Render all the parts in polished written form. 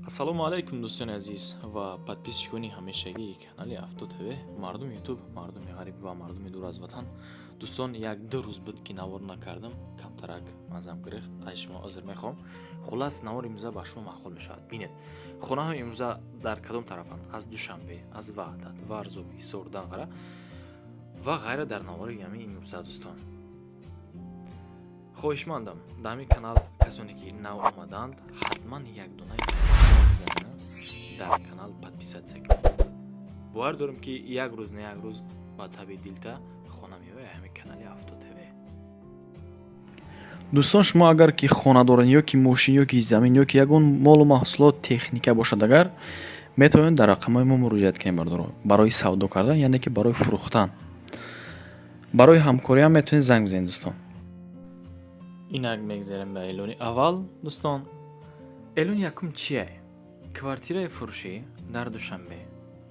Ассалому алайкум, дӯстони азиз ва подписчикони ҳамешагии канали Авто ТВ, мардуми Ютуб, мардуми ғариб ва мардуми дур аз ватан. Дӯстон, як ду рӯз буд, ки навор накардам, камтарак мазам гирифт, аз шумо узр мехоҳам. Хуллас, навори имрӯза ба шумо маъқул мешавад. Бинед, хонаҳои имрӯза дар кадом тарафанд: аз Душанбе, аз Ваҳдат, Варзоб, Ҳисор, Данғара ва ғайра дар навори ҳамин имрӯза. Дӯстон, хоҳишмандам, дар ҳамин канал касоне ки нав омадаанд, ҳатман як дона дар канал подписаться кунед. Бовар дорем, ки як рӯз на як рӯз ба таби дилта хона меояд ҳамин канали Авто ТВ. Дӯстон, шумо агар ки хона доред ё ки мошин, ё ки замин, ё ки ягон молу маҳсулот, техника бошад агар, метавонед дар рақамҳои мо муроҷиат кунед, бардоро, барои савдо кардан, яъне ки барои фурӯхтан, барои ҳамкориам метавонед занг бизанед, дӯстон. Инак, мегзарем ба эълони аввал. Дӯстон, эълони якум чие? Квартираи фурӯшӣ дар Душанбе,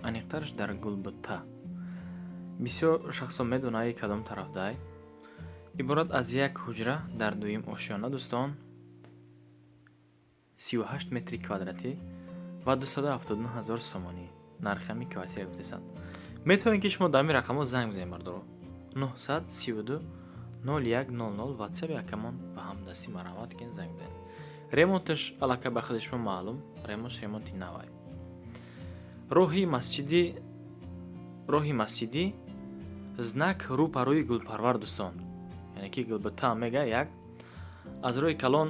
аниқтараш дар Гулбутта. Бисёр шахсон медонад, кадом тараф дай. Иборат аз як ҳуҷра дар дуюм ошёна, дӯстон, 38 метри квадратӣ ва 279 ҳазор сомонӣ нархи ҳамин квартира гуфтесанд. Метавонед, ки шумо дар ҳамин рақамҳо занг бизанед, бардоро: 932 0100, Ватсапи акамон ва ҳамдастӣ. Марҳамат кин, занг бизанед. Ремонташ аллакай ба худи шумо маълум, ремонтш ремонти навай. Роҳи масҷидӣ, знак рӯ ба рӯи Гулпарвар, дӯстон, яъне ки Гулбута мега, як аз роҳи калон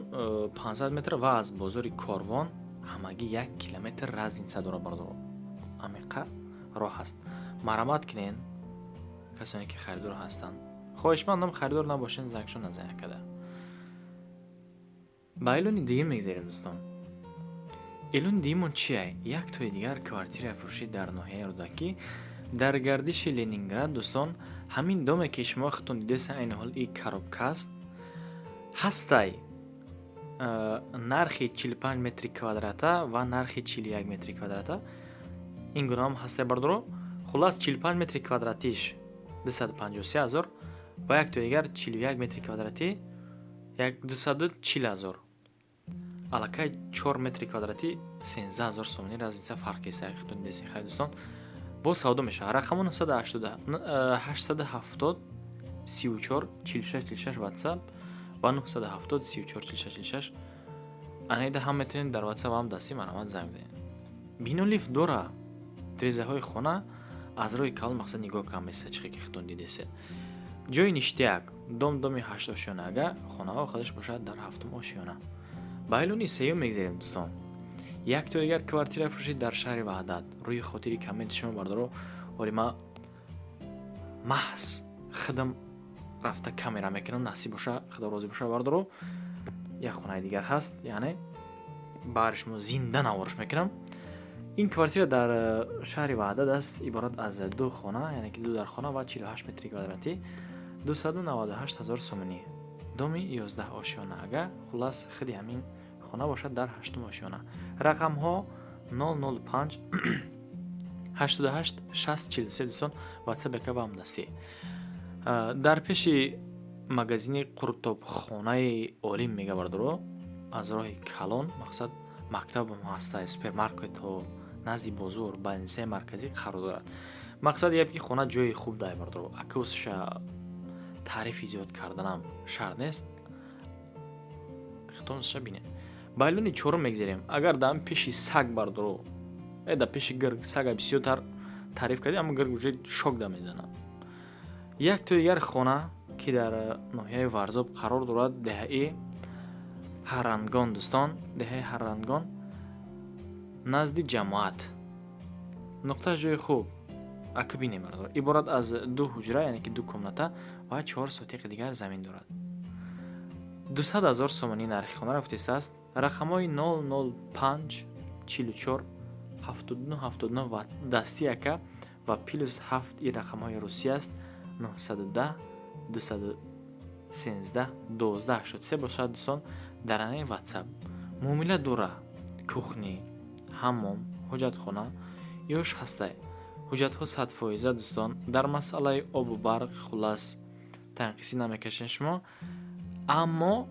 500 метр ва аз бозори Корвон ҳамагӣ 1 километр разница дорад, бардоро, амиқа роҳ ҳаст. Марҳамат кунен, касоне ки харидор ҳастанд. Хоҳишмандам, харидор набошен, зангшон назанед када. Ба эълони дуюм мегзарем, дӯстон. Эълони дуюмон чие? Як тои дигар квартираи фурӯшӣ дар ноҳияи Рӯдакӣ, дар гардиши Ленинград. Дӯстон, ҳамин доме ки шумо худтон дидеса, айни ҳол и коробка аст, ҳастай нархи 45 метри квадрата ва нархи 41 метри квадрата. Ин гунаам ҳастай, бардоро. Хуллас, 45 метри квадратиш 253 ҳазор ва як тои дигар 41 метри квадратӣ 240 ҳазор. Аллакай 4 метри квадратӣ 13 ҳазор сомонӣ разница, фарқ еса, худтон дидесен. Хай, дӯстон, боз савдо мешавад. Рақамо 870 34 46 46 Ватсап ва 970 34 46 46. Анаида ҳам метавонед дар Ватсап, ҳам дастӣ, марҳамат, занг бизанед. Бино лифт дора, тирезаҳои хона аз роҳи калон, мақсад, нигоҳ кам места, чихе ки худтон дидесед. Ҷои ништяк. Дом доми ҳаштошёнага, хонаҳо худаш бошад дар ҳафтум ошёна. Ба эълони сеюм мегзарем, дӯстон. Як то дигар квартира фурӯшӣ дар шаҳри Ваҳдат. Рӯи хотири комменти шумо, бардоро, оли ма маҳз худам рафта камера мекунам. Насиб боша, худо розӣ боша, бардоро, як хонаи дигар ҳаст, яъне баҳри шумо зинда наворш мекунам. Ин квартира дар шаҳри Ваҳдат аст, иборат аз ду хона, яъне ки ду дархона ва 48 метри квадратӣ, 298 ҳазор сомонӣ, доми 11 ошёна ага. Хуллас, худи ҳамин хона бошад дар ҳаштум ошёна. Рақамҳо 005 88 60 43, дӯстон, Ватсап яка ва ҳамдастӣ. Дар пеши магазини қуртобхонаи Олим мега, бардоро, аз роҳи калон, мақсад, мактаб ҳаста, супермаркетҳо, назди бозор, больницаи марказӣ қарор дорад. Мақсад яп ки хона ҷои хуб дай, бардоро, акусша таърифи зиёд карданам шарт нест, хитонша бинед. Ба эълони чорум мегзарем. Агар дар пеши саг, бардоро, дар пеши гирг, сага бисёртар таъриф кардем, аммо гирг уже шок да мезанад. Як тои дигар хона, ки дар ноҳияи Варзоб қарор дорад, деҳаи Ҳаррангон, дӯстон, деҳаи Ҳаррангон, назди ҷамоат, нуқтааш ҷои хуб, ака, бинем, бардор. Иборат аз ду ҳуҷра, яъне ки ду комната ва 4 сотиқи дигар замин дорад. 200 ҳазор сомонӣ нархи хона рафтистааст. Рақамҳои 005 44 79 79 ва дасти яка ва +7, ин рақамҳои Русия аст, 910 213 12 83 бошад. Дӯстон, дар анаи Ватсап муомила дора. Кухня, ҳаммом, ҳоҷатхона ёш ҳастай, ҳуҷҷатҳо 100%. Дӯстон, дар масъалаи обу барқ, хуллас, танқисӣ намекашед шумо, аммо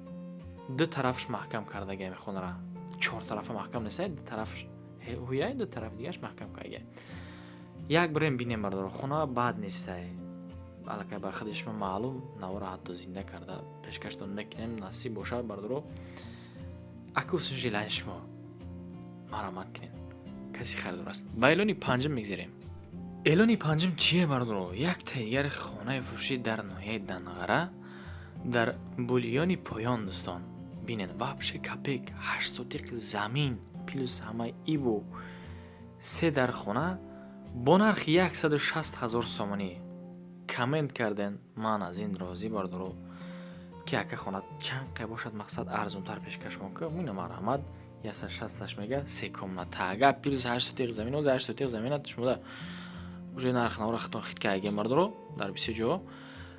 ду тарафаш маҳкам кардагиам хонара. Чортарафа маҳкам нест, ду тараф ҳуяй, ду тарафи дигараш маҳкам кайгай. Як бирем бинем, бардоро, хона бад нестай. Аллакай ба худи шумо маълум, навора ҳатто зинда карда пешкаштон мекунем, насиб бошад, бардоро. Ака, желание шумо, марҳамат кунед, касе харидор аст. Ба эълони панҷум мегзарем. Эълони панҷум чие, бардоро? Як дигари хонаи фурӯшӣ дар ноҳияи Данғара, дар Булёни Поён. Дӯстон, бинед, вообще капек, 8 сотиқ замин плюс ҳамаи ибу се дар хона бо нархи 160 000 сомонӣ. Коммент карден, ман аз ин розӣ, бардоро, ки ака, хона чанд қай бошад, мақсад, арзонтар пешкашмон ка. Ина, марҳамат, 160-аш мега, се комната ага плюс 8 сотиқ замин. Оз 8 сотиқ заминат шумода уже нарх навора хитон хит кайгем, бардоро, дар бисёр ҷо.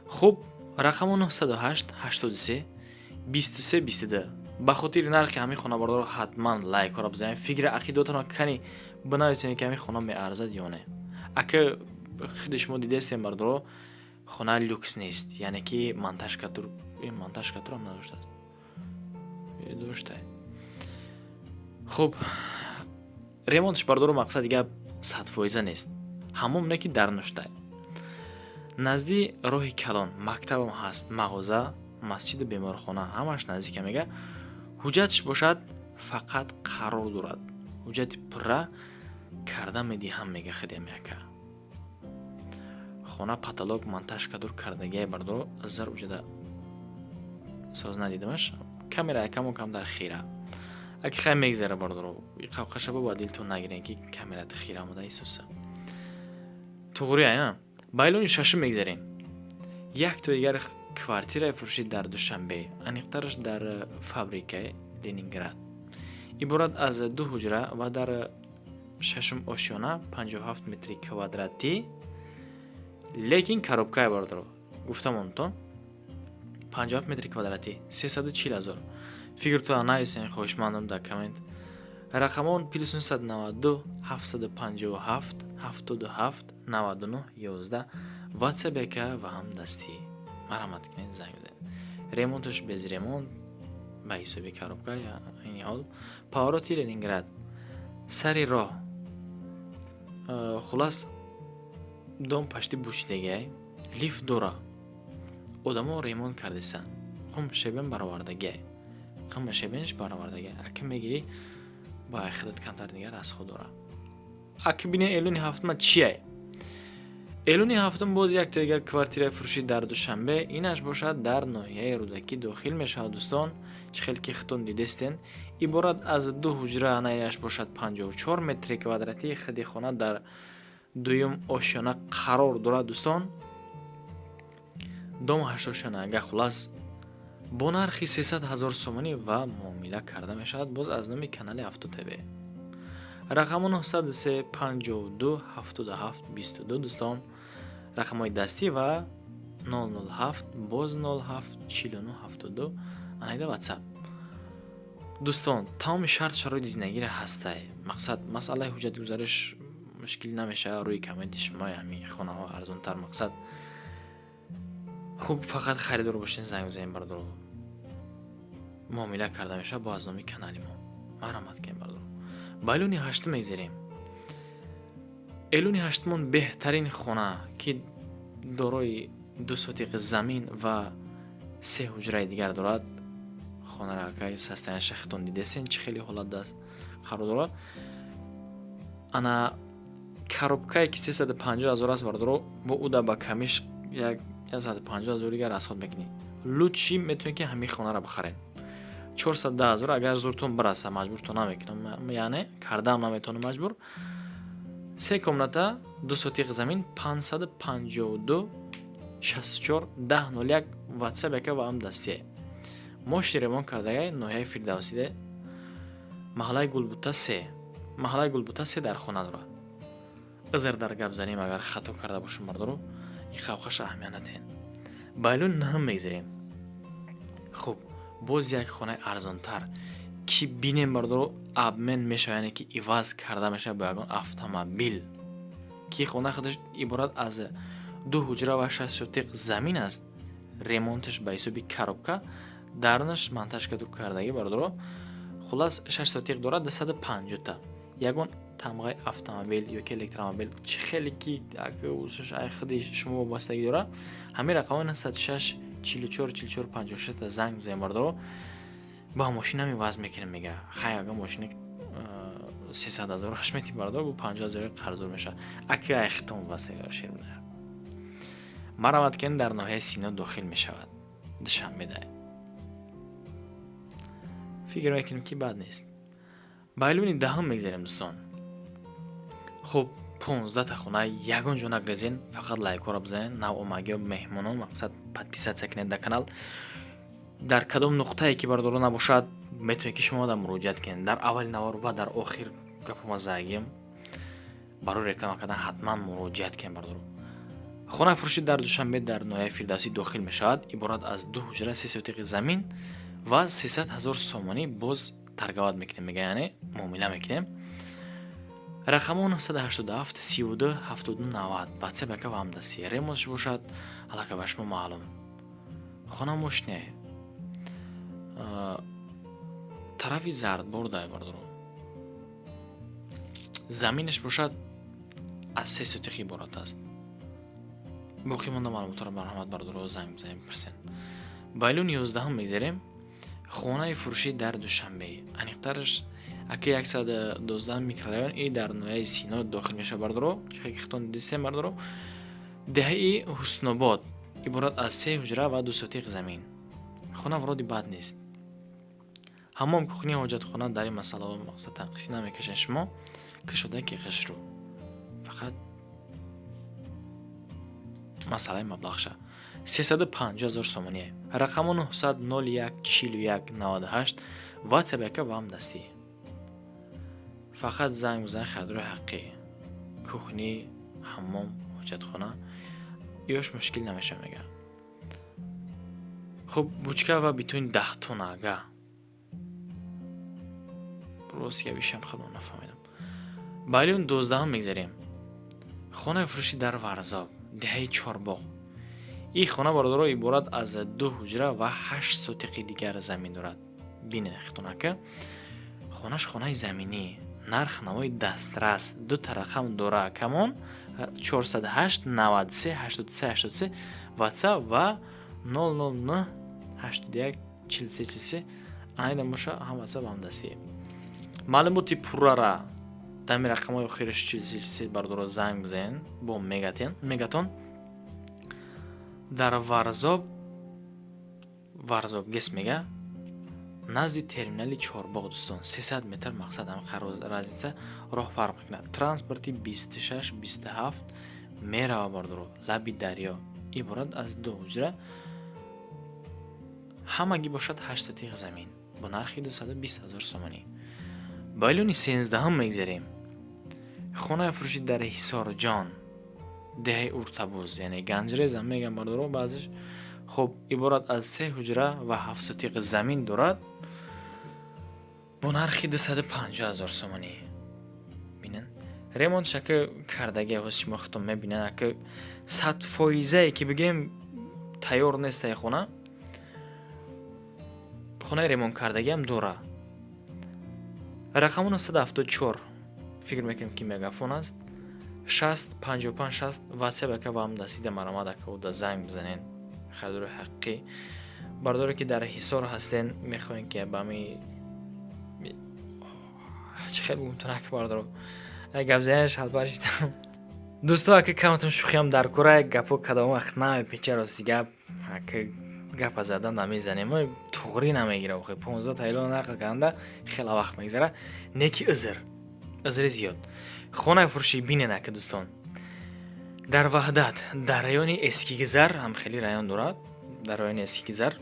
Хуб, рақамо 908 83 23 22. Ба хотири нархи ҳамин хона, бардоро, ҳатман лайкҳоро бизанед, фикри ақидотонро кани бинависед, ки ҳамин хона меарзад ё не. Ака, худи шумо дидестем, бардоро, хона люкс нест, яъне ки монтаж катур, монтаж катурам надоштааст, дошта. Хуб, ремонтш, бардоро, мақсади гап, 100% нест, ҳамон не ки дар нуштай. Назди роҳи калон, мактабам ҳаст, мағоза, масҷиду беморхона ҳамаш наздика мега. Ҳуҷҷатш бошад, фақат қарор дорад, ҳуҷҷати пурра карда медиҳам мега хидем яка. Хона потолок монтаж кадур кардагиай, бардоро, зар уҷада соз надидамаш, камера якамон кам дар хира. Аки хай мегзара, бардоро, қавқашаба ба дилтон нагирен, ки камерат хира омада исуса. Туғри ая, ба эълони шашум мегзарем. Як то дигар квартираи фурӯшӣ дар Душанбе, аниқтараш дар фабрикаи Ленинград, иборат аз ду ҳуҷра ва дар шашум ошёна, 57 метри квадратӣ, лекин коробкае, бардоро, гуфтамонтон, 57 метри квадратӣ, 340 ҳазор. Фикртона нависен, хоҳишмандам, дар коммент. Рақамон плюс 992 757 77 99 11, ватсап яка ва ҳам дастӣ. Марҳамат кунед, занг бизанед. Ремонташ без ремонт, ба ҳисоби коробка. Айни ҳол повороти Ленинград, сари роҳ. Хулас, дом пашти бучидагиай, лифт дора, одамо ремонт кардисанд, хум щебень баровардагиай, қама щебенш баровардагиай. Ака, мегирӣ, ба хидат камтар дигар расход дора. Ака, бинед, эълони ҳафтума чиай? Эълони ҳафтум боз як дигар квартираи фурӯшӣ дар Душанбе, инаш бошад дар ноҳияи Рӯдакӣ дохил мешавад. Дӯстон, чӣ хел ки хитон дидестен, иборат аз ду ҳуҷра, анаинаш бошад 54 метри квадратӣ, худи хона дар дуюм ошёна қарор дорад. Дӯстон, дом ҳаштошёна ага. Хулас, бо нархи 300 ҳазор сомонӣ ва муомила карда мешавад. Боз аз номи канали Авто ТВ, рақаму 903 52 77 22, дӯстон, рақамҳои дастӣ ва 007 боз 07 49 72, анаида ватсап. Дӯстон, тамоми шарт шароити зиндагиро ҳастай. Мақсад, масъалаи ҳуҷҷатгузариш мушкил намешавад. Рӯи комменти шумо ҳамин хонаҳо арзонтар, мақсад, хуб, фақат харидор бошед, занг бизанед, бардоро, муомила карда мешавад бо аз номи канали мо. Марҳамат кунед, бардоро. Ба эълони ҳаштум мегзарем. Эълони ҳаштумон беҳтарин хона, ки дорои 2 сотиқ замин ва се ҳуҷраи дигар дорад. Хонаро акай состоянияша хитон дидесен, чӣ хеле ҳолат қарор дорад. Ана коробкае ки 350 ҳазор аст, бардоро, бо уда ба камиш як 150 ҳазор дигар расход мекунӣ. Лучше метавонед, ки ҳамин хонаро бихаред 410 ҳазор, агар зуртон бираса. Маҷбуртон намекунам, яъне кардаам наметавонам маҷбур. Се комната, 2 сотиқ замин, 552 64 10 01, ватсап яка ва ҳам дастие. Мошини ремонт кардагай, ноҳияи Фирдавсиде, маҳаллаи Гулбута се, маҳаллаи Гулбута се дар хона дорад. Узр, дар гап занем, агар хато карда бошам, бардоро, и қавқаша аҳамият натиҳед. Ба эълони наҳум мегзарем. Хуб, боз як хонаи арзонтар, ки бинем, бардоро, обмен мешавад, яъне ки иваз карда мешавад бо ягон автомобил, ки хона худаш иборат аз ду ҳуҷра ва 6 сотиқ замин аст, ремонташ ба ҳисоби коробка, дарунаш монтажка дур кардагӣ, бардоро. Хулас, 6 сотиқ дорад, 250-та. Ягон тамғаи автомобил ёки электромобил, чӣ хеле ки ай худи шумо вобастагӣ дорад. Ҳамин рақамҳои 906 44 44 56 занг бизанем, бардоро. Ба мошина меваз мекунем, мега. Хай, ага мошини 300 000-аш мети, бардор, бу 50 000 қарздор мешавад. Аки ай хитон вобастагӣ дорад, шер марамад кен. Дар ноҳияи Сино дохил мешавад, Душанбеда. Фикр мекунем, ки бад нест. Ба эълони 10-ум мегзарем, дӯстон. Хуб, 15-та хона, ягон ҷо нагрезен, фақат лайкҳоро бизанед. Навомагиё, меҳмоно, мақсад, подписаться кунед дар канал. Дар кадом нуқтае ки, бардоро, набошад, метавонед, ки шумо да муроҷиат кунед. Дар аввали навор ва дар охир гапома загим. Барои реклама кардан ҳатман муроҷиат кунед, бардоро. Хонаи фурӯшӣ дар Душанбе, дар ноҳияи Фирдавсӣ дохил мешавад. Иборат аз ду ҳуҷра, се сотиқи замин ва 300 000 сомонӣ боз торговать мекунем, мега, яъне муомила мекунем. Рақамҳо 987 32 72 90, ватсап яка ва ҳамдастӣ. Ремонтш бошад, аллакай ба шумо маълум. Хона мошине тарафи Зардбор дай, бардоро. Заминаш бошад, аз се сотиқ иборат аст. Боқӣ монда маълумотро, марҳамат, бардоро, занг бизанем, бипурсен. Ба эълони 11-ум мегзарем. Хонаи фурӯшӣ дар Душанбе, аниқтараш аки 112 микрорайон и дар ноҳияи Сино дохил мешавад, бардоро. Чихе дистем, бардоро, деҳаи Ҳуснобод, иборат аз се ҳуҷра ва ду сотиқ замин. Хона вроде бад нест. Ҳамом, кухня, ҳоҷатхона. Дар ин масъалаҳо, мақсад, танқисӣ намекашед шумо. Кушода ки ғишру фақат масъалаи маблағша 350 000 сомоние. Рақаму 900 01 41 98, ватсап яка ва ҳамдастӣ. Фақат занг бизан, харидори ҳақиқӣ. Кухня, ҳаммом, ҳоҷатхона, ёш мушкил намешавад, мега. Хуб, бучка ва битони 10 тонна. Ага, рост гапишам худам нафаҳмидам. Ба эълони 12-ум мегзарем. Хонаи фурӯшӣ дар Варзоб, деҳаи Чорбоғ. Ин хона, бародаро, иборат аз ду ҳуҷра ва ҳашт сотиқи дигар замин дорад. Бинед хитонака, хонаш хонаи заминӣ, нарх навои дастрас. Дута рақам дора камон: 408 93 83 83 ватсап ва 009 81 43 43 айда боша, ҳам ватсап, ҳам дастӣ. Маълумоти пуррара дами рақамҳои охириш 43 43, бардоро, занг бизанед, бо мегатен мегатон. Дар Варзоб, Варзоб ГЭС мега, назди терминали Чорбоғ, дӯстон, 300 метр, мақсад, ҳам разница роҳ фарқ мекунад. Транспорти 26 27 мерава, бардоро. Лаби дарё, иборат аз ду ҳуҷра, ҳамагӣ бошад ҳашт сотиқ замин бо нархи 220 ҳазор сомонӣ. Ба эълони 13-ум мегзарем. Хонаи фурӯшӣ дар Ҳисорҷон, деҳаи Уртабуз, яъне Ганҷрезам мегам, бардоро, баъзеш. Хуб, иборат аз се ҳуҷра ва ҳафт сотиқ замин дорад бо нархи 250 ҳазор сомонӣ. Бинен, ремонтш ака кардагия, ҳоз шумо худтон мебинед. Ака, 100%-ае ки бигем, тайёр нестаи хона. Хонаи ремонткардагиам дора. Рақаму 974, фикр мекунем, ки Мегафон аст, 60 55 60, ватсап ака ва ҳам дастида. Марамад, ака, уда занг бизанен, харидори ҳақиқӣ. Бардоре ки дар Ҳисор ҳастен, мехоҳем, ки ба ами чӣ хел бигум тунак, бардоро, гап занаш ҳалпар шидам. Дӯсто, ака, каматон шӯхиам дар кора, гапо кадом вақт намепеча. Рости гап, ака, гапа зада намезанем, туғрӣ намегира. Охи 15 эълон нақл карданда хеле вақт мегзара. Не ки узр, узри зиёд. Хонаи фурӯшӣ, бинен, ака, дӯстон, дар Ваҳдат, дар райони Эскигизар, ҳам хеле район дорад, дар райони Эскигизар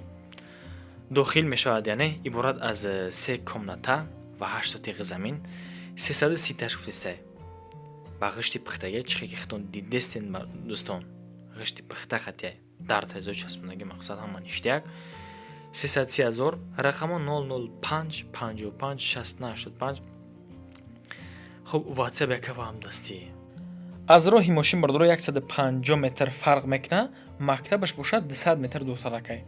дохил мешавад. Яъне иборат аз се комната ва ҳашт сотиқи замин, 330 гуфтесай. Ба ғишти пухтагӣ, чихе ки хитон дидестен, дӯстон, ғишти пухта хатия дар тазо часпондагӣ, мақсад, ҳама ништяк. 330 ҳазор, рақамо 005 55 69 85. Хуб, ватсап яка ва ҳамдастӣ. Аз роҳи мошин, бардоро, 150 метр фарқ мекунад, мактабаш бошад 200 метр дуртаракай.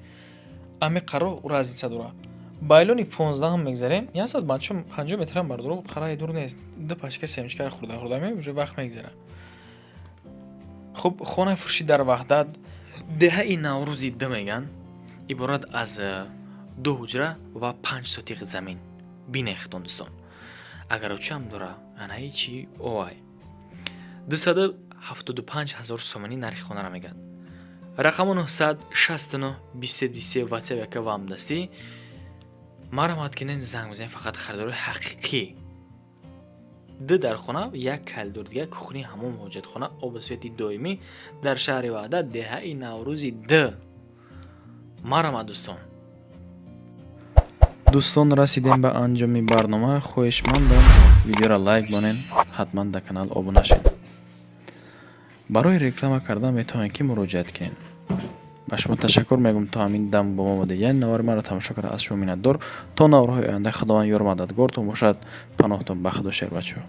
Ами қаро разница дора. Ба эълони 15-ҳам мегзарем. 150 метрам, бардоро, қараи дур нест. Ду пачка семечкара хӯрда хӯрда меоем, уже вақт мегзара. Хуб, хонаи фурӯшӣ дар Ваҳдат, деҳаи Наврӯзи д меган, иборат аз ду ҳуҷра ва 5 сотиқ замин. Бинехтон, дӯстон, агарочам дора анаи чи овай. 275 000 сомонӣ нархи хонара мегӯяд. Рақаму 969 23 23, WhatsApp яка ва ҳамдастӣ. Марҳамат кинен, занг бизанед. Фақат харидори ҳақиқӣ. Ду дархона, як коридор дига, кухня, ҳамом, ҳоҷатхона, обу свети доимӣ дар шаҳри Ваҳдат, деҳаи Наврӯзи д. Марҳамат, дӯстон. Дӯстон, расидем ба анҷоми барнома. Хоҳишмандам, видеоро лайк монед, ҳатман дар канал обуна шед. Барои реклама кардан метавонед, ки муроҷиат кунед. Ба шумо ташаккур мегӯям, то ҳамин дам бо мо будед, яъне навори маро тамошо карда, аз шумо миннатдор. То наворҳои оянда, Худованд ёру мададгортон бошад. Паноҳтон ба Худо, шербачаҳо.